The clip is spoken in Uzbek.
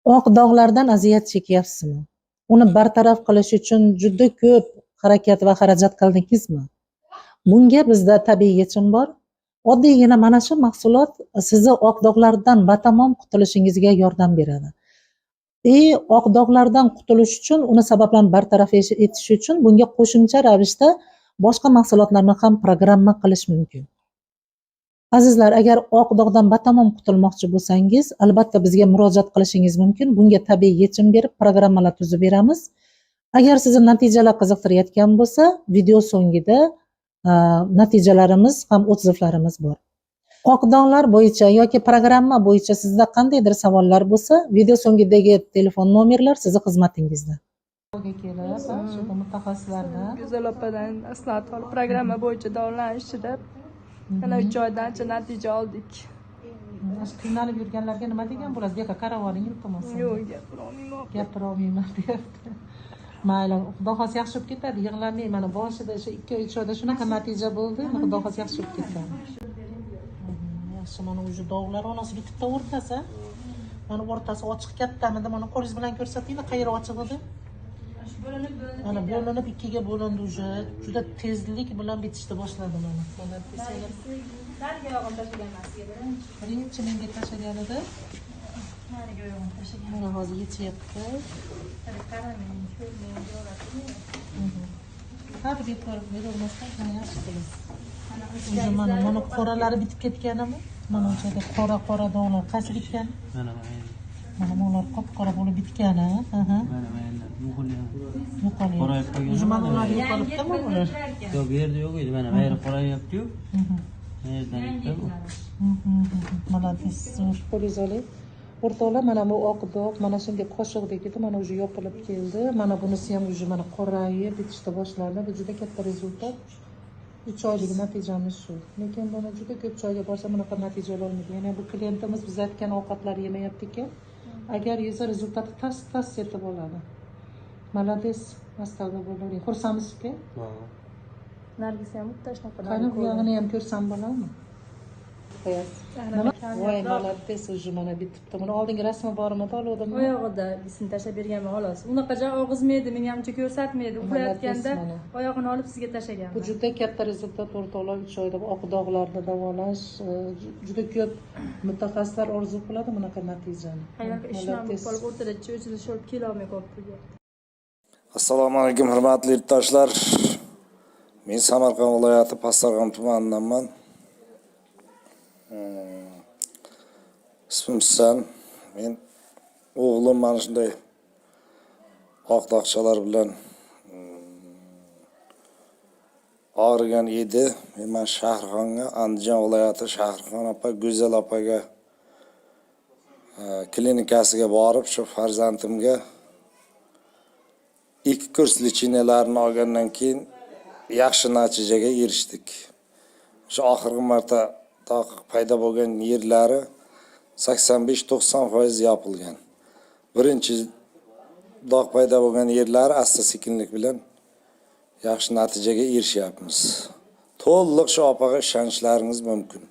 Oq dog'lardan aziyat chekyapsizmi? Uni bartaraf qilish uchun juda ko'p harakat va xarajat qildingizmi? Bunga bizda tabiiy yechim bor. Oddiygina mana shu mahsulot sizni oq dog'lardan batamom qutulishingizga yordam beradi. И oq dog'lardan qutulish uchun, uni sabablarini bartaraf etish uchun bunga qo'shimcha ravishda boshqa mahsulotlarni ham programma qilish mumkin. Azizlar, agar oq dog'dan batamom qutulmoqchi bo'lsangiz, albatta bizga murojaat qilishingiz mumkin. Bunga tabiiy yechim berib, programmalar tuzib beramiz. Agar sizni natijalar qiziqtirayotgan bo'lsa, video so'ngida natijalarimiz ham отзыв larimiz bor. Oq dog'lar bo'yicha yoki programma bo'yicha sizda qandaydir savollar bo'lsa, video so'ngidagi telefon nomerlar sizni xizmatingizda. Kelib, shu mutaxassislardan Go'zal opadan maslahat olib, programma bo'yicha davolanishida mana 3 oyda ancha natija oldik. Qiynalib yurganlarga nima degan bo'lasiz? Bu yoqqa qarab oling, iltimos. Yo'q, gapirolmayman. Gapira olmayman deyapti. Mayli, xudo xohlasa, yaxshi bo'lib ketadi, yig'lamang. Mana boshida shu 2-3 oyda shunaqa natija bo'ldi, endi xudo xohlasa, yaxshi bo'lib ketadi. Yaxshi, mana уже dog'lar onasi bitibdi o'rtasi. Mana o'rtasi ochiq kattamidi? Mana qo'lingiz bilan ko'rsatinglar, qayeri ochiq edi? Mana bo'linib, ikkiga bo'lindi уже. Juda tezlik bilan bitishni boshladi mana. Mana desanglar, Nariga oyog'ini tashlagan sizga birinchi. Birinchi menga tashlaganida. Nariga oyog'ini tashlagan. Mana hozir yechyapti. Qaramang, ko'rmang, deyaveradi. Har bekorberavermasdan, mana yaxshi qilasiz. Уже mana qoralari bitib ketganimi? Mana o'sha yerda qora qora dog'lar qaysi bitgani? Mana mana. Mana bular qop qora bo'lib bitgani. Mana yo'qolyapti. Yo'qolyapti. Qorayib qolgan. Уже mana ular yo'qolibdimi bular? Yo'q, bu yerda yo'q edi. Mana bu yer qorayapti-yu. Bu yerdan bitta bu. Молодец, zo'r. Qo'lingiz oling. O'rtoqlar, mana bu oq dog' mana shunday qoshiqdek edi, mana уже yopilib keldi. Mana bunisi ham уже mana qorayib bitishni boshladi. Bu juda katta результат. 3 oylik natijamiz shu. Lekin buni juda ko'p joyga borsa, bunaqa natija ololmaydi. Ya'ni bu klientimiz biz aytgan ovqatlar yemayapti ekan. Agar yesa, результат i tas tas yetib oladi. Молодец, astavda bo'lavering. Xursandmisizki? Nargis ham xuddi shunaqa. Qani, bu yog'ini ham ko'rsam bo'ladimi? Qo'yasiz. Nima? Voy, молодец, уже mana bitibdi. Buni oldingi rasmi bormidi, oluvdimmi? Oyog'ida isini tashlab berganman, xolos. Unaqa ja og'izmaydi, menga uncha ko'rsatmaydi. Uxlayotganda mana. Oyog'ini olib sizga Bu tashlaganman. juda katta результат, o'rtoqlar, 3 oyda oq dog'larni davolash. Juda ko'p mutaxassislar orzu qiladi bunaqa natijani. Ayolga ishman bo'lib Молодец. qolib, o'rtada cho'chilish olib kelolmay qolibdi deyapti. Assalomu alaykum, hurmatli yurtdoshlar. Men Samarqand viloyati Pastdarg'om tumanинdanman. Ismim Husan. Men o'g'lim mana shunday oq dog'chalar bilan og'rigan edi. Men mana Shahrixonga, Andijon viloyati Shahrixon opa, Go'zal opaga klinikasiga borib, shu farzandimga ikki kurs лечения larini olgandan keyin yaxshi natijaga erishdik. Shu oxirgi marta dog' paydo bo'lgan yerlari 85-90% yopilgan. Birinchi dog' paydo bo'lgan yerlari asta sekinlik bilan yaxshi natijaga erishyapmiz. To'liq shu opaga ishonishlaringiz mumkin.